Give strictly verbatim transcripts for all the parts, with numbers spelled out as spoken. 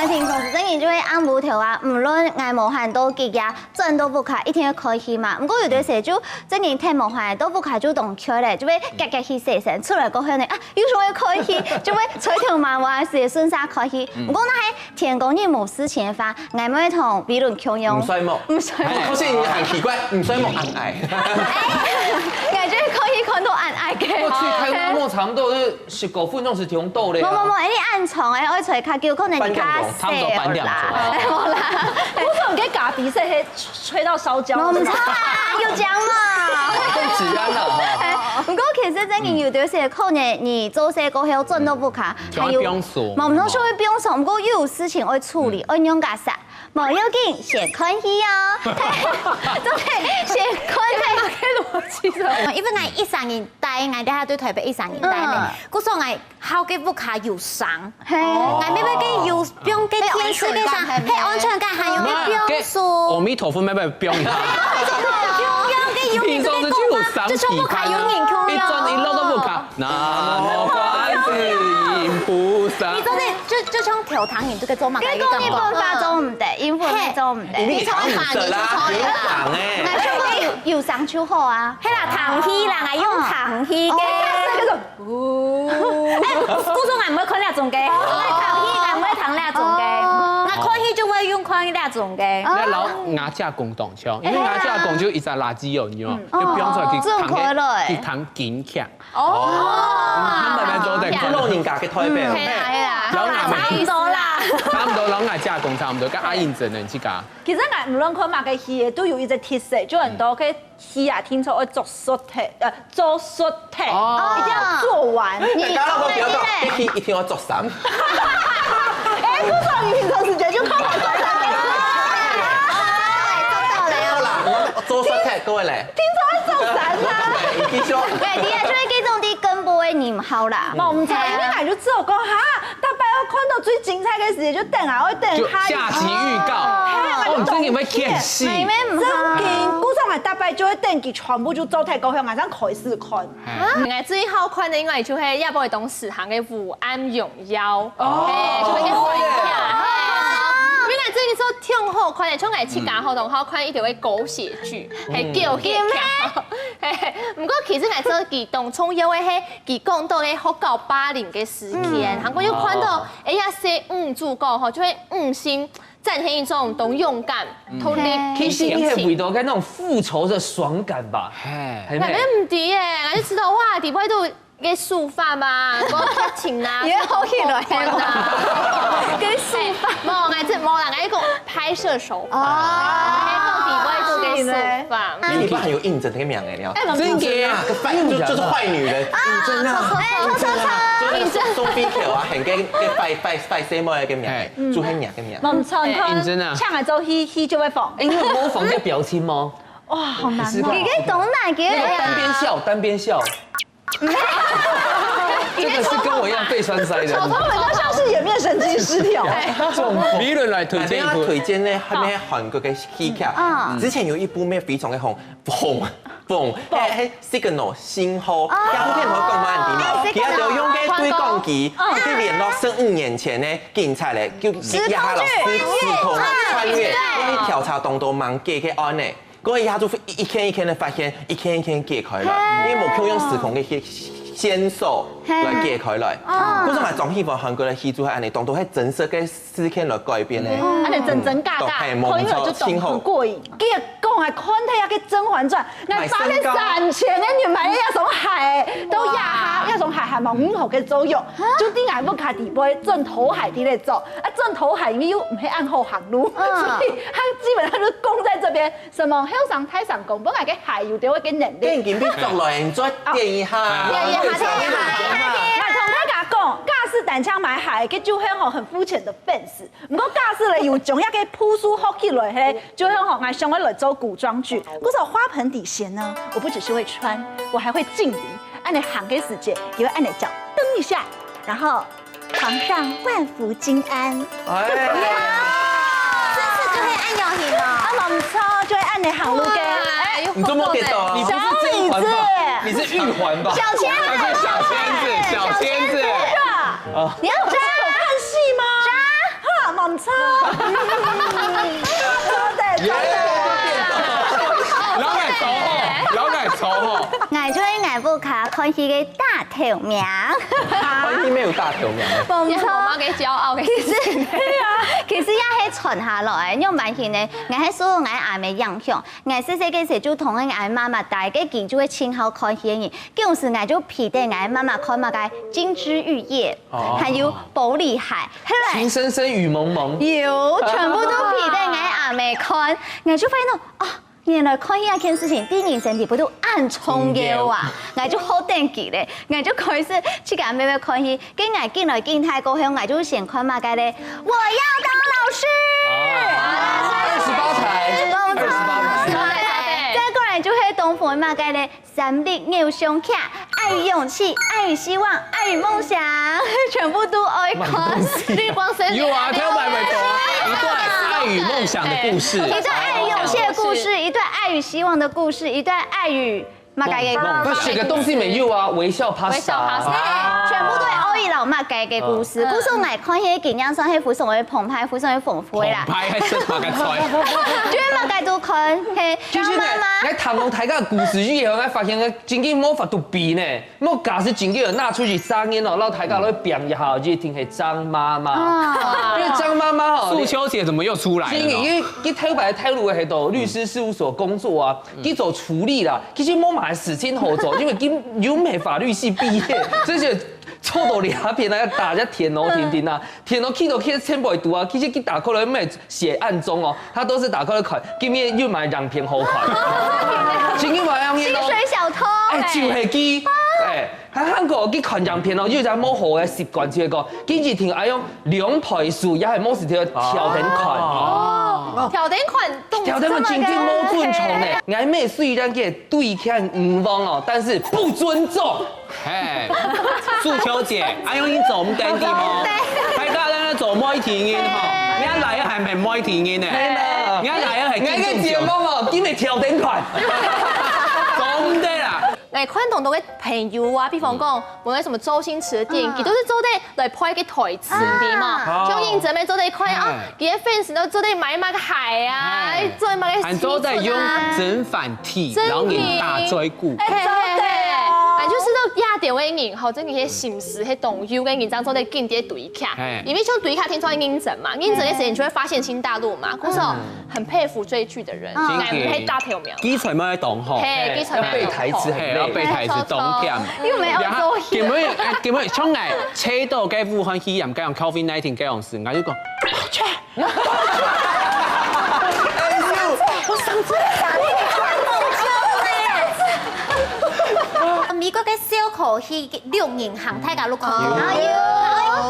平常時正經就會暗晡頭啊，無論𠊎無閒到幾夜，轉到屋下一定會開戲嘛。毋過有兜時就正經忒無閒，到屋下就當𤸁咧，就會遽遽去洗身，出來過後呢，啊，又想愛開戲，就會吹頭麻麻个時順續開戲。毋過若係天光日無事情个話，𠊎會同Wilon共樣，毋睡目。毋睡目。哎，可是你很奇怪，毋睡目恁愛。𠊎就會開戲看到恁愛个。我去開那麼長，都是十九分鐘是挺多的啊。無無無，哎，你恁長哎，愛吹較久，可能你較半點鐘，差不多半點鐘。哎，無啦。不是，我們給嘎鼻塞，嘿，吹到燒焦。無錯啊，有講嘛。更自然了哈。哎，毋過其實正經有兜時可能你做事過後轉到屋下，還有，無，毋通說會放鬆，毋過又有事情愛處理，愛仰結煞。 無要緊，先看戲哦。對，先看戲。這個邏輯是什麼？因為𠊎一儕人戴，𠊎等下對台北一儕人戴呢。嗯。故所𠊎好个屋下有聲，嘿。𠊎妹妹个有放个電視个聲，嘿，安全感還有个放鬆。阿彌陀佛，妹妹放一下。放个有，平常時就有聲，就像屋下有人共樣。一轉一落到屋下，南無觀世音菩薩。你真的就就像頭堂，你這個做嘛，你講你本法做毋得，音符你做毋得。你唱一下，你就唱一下。哎，有有聲就好啊。係啦，聽戲啦，𠊎用聽戲个。哦，哎，故所𠊎毋會看這種个，𠊎聽戲，𠊎毋會聽這種个，哦。𠊎看戲就會用看這種个。那老人家講當像，因為人家講就一隻垃圾哦，你知道嗎？就放出來去聽，哦，這種可以。去聽京劇。 哦，慢慢做得看。老人家个代表。嗯，係啦，係啦。然後𠊎們差不多啦。差不多，然後𠊎姐講差不多，跟阿英真的自家。其實𠊎無論看麼个戲，都有一個特色，就很多个戲啊，聽說愛做煞忒，呃，做煞忒，哦。一定要做完。你大家都不要講，一定要做三。哎，不錯，你平常時間就看看做三。做煞忒，各位嘞。 聽說愛做三啊。你說。對，你也就會這種的跟播的你毋好啦。無毋著，因為𠊎就知道講哈，大家愛看到最精彩个時間，就等啊，愛等就下一集。下集預告。哦，你真的會看戲。妹妹毋好。正經，故所𠊎大概就會等佢全部就做忒過後，馬上開始看。哎。啊，𠊎最好看的應該就係這擺當時行个《武安勇》。 妖，哦。嘿，就會去換一下，嘿，因為𠊎最近做挺好看个，像𠊎自家吼，當好看一條个狗血劇，嘿，狗血劇，嘿，毋過其實𠊎做佢當重要个係，佢講到个學校霸凌个事件，嗯。還過又看到，哦。哎呀，係女主角吼，就會女性展現一種當勇敢、嗯。獨立、其實你係為到該種復仇的爽感吧？嘿。嘿，𠊎毋知耶，𠊎就知道哇，底背都 个手法嘛，个劇情啊，也好起來。个手法。無，𠊎這無啦，𠊎講拍攝手法，哦。還有底背个手法。你，你爸很有應徵這個名哎，你要。哎，真的啊，壞，就，就是壞女人，應徵啊，哎，應徵啊，就是送飛條啊，很跟，跟壞，壞，壞細妹个名，哎。就很娘个名。無錯，哎，應徵啊。像𠊎做戲，戲就會紅。哎，你有模仿這個表情嗎？哇，好難哦。你試試看。你可以懂哪個？那個單邊笑，單邊笑。 這個是跟我一樣被穿塞的。小偷比較像是顏面神經失調。這種理論來推薦一部。推薦呢，還有韓國个戲劇。嗯。之前有一部咩非常个紅，紅，紅，哎，哎，Signal信號，哦。這部片好講嘛，你知道嗎？哎，Signal。佢就用个對講機，哦。去聯絡十五年前个警察咧，就時空去，時空穿越，哦。去調查當多蠻假个案呢。 過一下就一件一件个發現，一件一件解開來，嗯。因為無共樣時空个線，線索來解開來。嘿。哦。故所𠊎當喜歡韓國个戲就係恁呢，當多係真實个事件來改編个。嗯。恁呢真真假假，嗯，對，嘿，無錯，看起來就當過癮。結果𠊎看忒該個《甄嬛傳》，𠊎花了三千个銀買了一雙鞋，到這下，哇。這雙鞋還無任何个作用，就在𠊎屋下底背磚頭鞋在該做，啊，磚頭鞋因為又毋係恁好行路，嗯。所以它基本上就供在這邊。 什麼後生大聲公，本來个鞋有兜个能力。等緊被捉來，你再點一下。點一下，點一下。𠊎同大家講，假使單淨買鞋，該就係吼很膚淺的fans。毋過假使咧有將這個步數學起來，嘿，就係吼，𠊎想愛來做古裝劇。故所花盆底鞋呢，我不只是會穿，我還會敬禮。恁呢行个時節，也會恁呢腳蹬一下，然後 皇上萬福金安。哎。是不是就會恁樣行哦？啊，無錯，就會恁樣行路个。哇，哎，你這麼跌倒啊？你不是甄嬛吧？你是玉環吧？小仙子。還是小仙子？小仙子。是吧？哦。你要抓？有看戲嗎？抓。哈，無毋錯。做得，做得。老愛抽吼，老愛抽吼。𠊎就係𠊎屋下看戲个大頭名。翻譯沒有大頭名。無錯。媽个驕傲个。其實，對啊，其實也係傳下來，因為蠻幸呢，𠊎係受𠊎阿姆影響。𠊎細細个時就同𠊎媽媽戴个佢就會盡好看戲个人，有時𠊎就陪等𠊎媽媽看麼个《金枝玉葉》，還有《玻璃海》，係咪？情深深雨濛濛。有，全部都陪等𠊎阿姆看，𠊎就發現到啊，原來看戲這件事情對人生地步都恁重要啊！𠊎就好等佢咧，𠊎就開始自家慢慢看戲。跟𠊎緊來緊大過後，𠊎就先看麼个咧，我要當老師。二十八台，沒錯。二十八台。再過來就係東風麼个咧，三立偶像劇，愛與勇氣，愛與希望，愛與夢想，全部都愛看。綠光生。有啊，跳白尾狗啊，一段愛與夢想的故事。一段愛與勇氣的故事，一段愛與希望的故事，一段愛與麼个个故事。不，寫个東西沒有啊，微笑 pasta。微笑 pasta。全部都係愛與老麼个个故事，故事𠊎看戲个經驗算係非常个豐沛，非常个豐富啦。還還食麼个菜？就係麼个都看，嘿，就是呢，張媽媽。來談到大家故事以後，𠊎發現个真經無法度比呢。莫假使真經有拿出去三年哦，讓大家來變一下，就一定係張媽媽。因為張媽媽哦，素秋姐怎麼又出來了呢？因為佢頭擺頭路係到律師事務所工作啊，佢做處理啦，其實無麼个事情好做，因為佢又毋係法律系畢業，所以就坐到這片啊，要打人家電腦聽聽啊，電腦去到去前輩讀啊，其實佢打開來毋係寫案中哦，他都是打開來看，今日又買影片好看，真經話樣薪水小偷。哎，就係佢，哎。 還還過去看影片哦，有一隻無好个習慣，就係講，佢一定愛用兩倍速，也係無時就調等看。哦，調等看動作。調等看真經無尊重呢。𠊎妹雖然佢對天無望哦，但是不尊重。嘿，素秋姐，阿勇你做毋得的哦。大家在那做媒體人吼，你阿來還係媒體人呢？你阿來還係𠊎个節目哦，今日調等看。做毋得啦。 哎，看當多个朋友啊，比方講，無論什麼周星馳的電影，佢都是做得來配个台詞，對嘛？像認真个做得看啊，佢个 fans 都做得買麼个鞋啊，做麼个，還做得用正反體，然後你打嘴鼓。哎，做得，哎，就是到亞典威影吼，真个些心思，係當有个人這樣做得跟佢對卡，因為像對卡聽說認真嘛，認真个時間就會發現新大陸嘛，故所很佩服追劇的人，應該係大頭苗。 基礎乜愛懂吼。嘿，基礎要背台詞很累。要背台詞懂點。又沒有做戲。根本根本像𠊎，切到該武漢肺炎，該樣 COVID nineteen 該樣事，𠊎就講，美國个笑科戲六人行，大家都看過。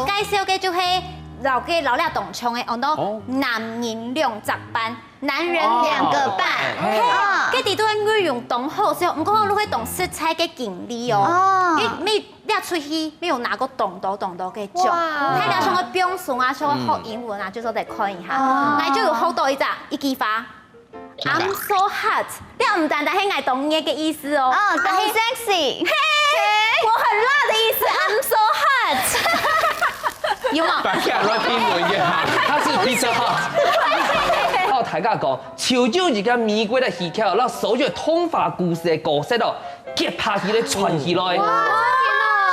介紹个就係老个老了當像个，安到男人兩隻半。 男人兩個半，哦，該裡肚个內容當好笑，毋過就係當實在个經歷哦。哦，因為這齣戲沒有拿過當多當多个獎，大家像个放鬆啊，像个學英文啊，就做得看一下。𠊎就有學到一隻一句話，I'm so hot，這毋單單係𠊎當熱个意思哦，哦，當sexy，嘿，我很辣的意思，I'm so hot。 有嗎？大家來評論一下，他是 Pizza Hut。摎大家講，就有一個美國个戲劇，摎所有童話故事个角色哦，結合起來串起來。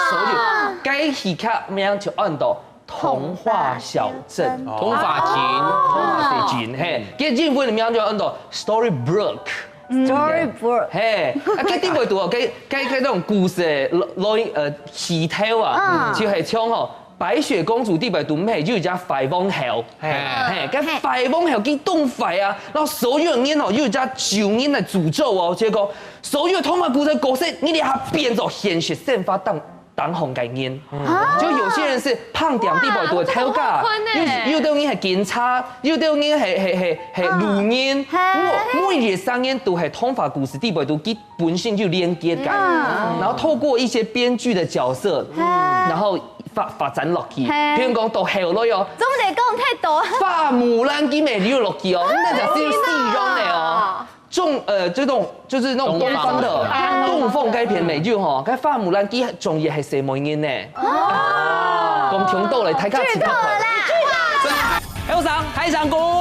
所有該戲劇名就安到《童話小鎮》。童話情。童話小鎮，嘿，該英文个名就安到 Storybrooke。 Storybrooke。嘿，啊，該裡背肚哦，該該該種故事个來呃起頭啊，就係像吼白雪公主裡背肚毋係有一隻壞皇后，嘿，該壞皇后佢當壞啊，然後所有人吼有一隻咒人來詛咒哦，結果所有童話故事个角色，你這下變做現實生活當 當紅个人。就有些人是飯店裡背肚个頭家，有有兜人係警察，有兜人係係係係路人，每每一儕人都係童話故事裡背肚佢本身就連結个，然後透過一些編劇的角色，然後發發展落去。譬如講到後來哦，總得講太多。花木蘭佢乜有落去哦，那就係死樣个哦。 中呃這種就是那種東方的東方該片美劇吼，該花木蘭佢中意係細妹人呢。哦，講聽到了，大家知道了。大声公。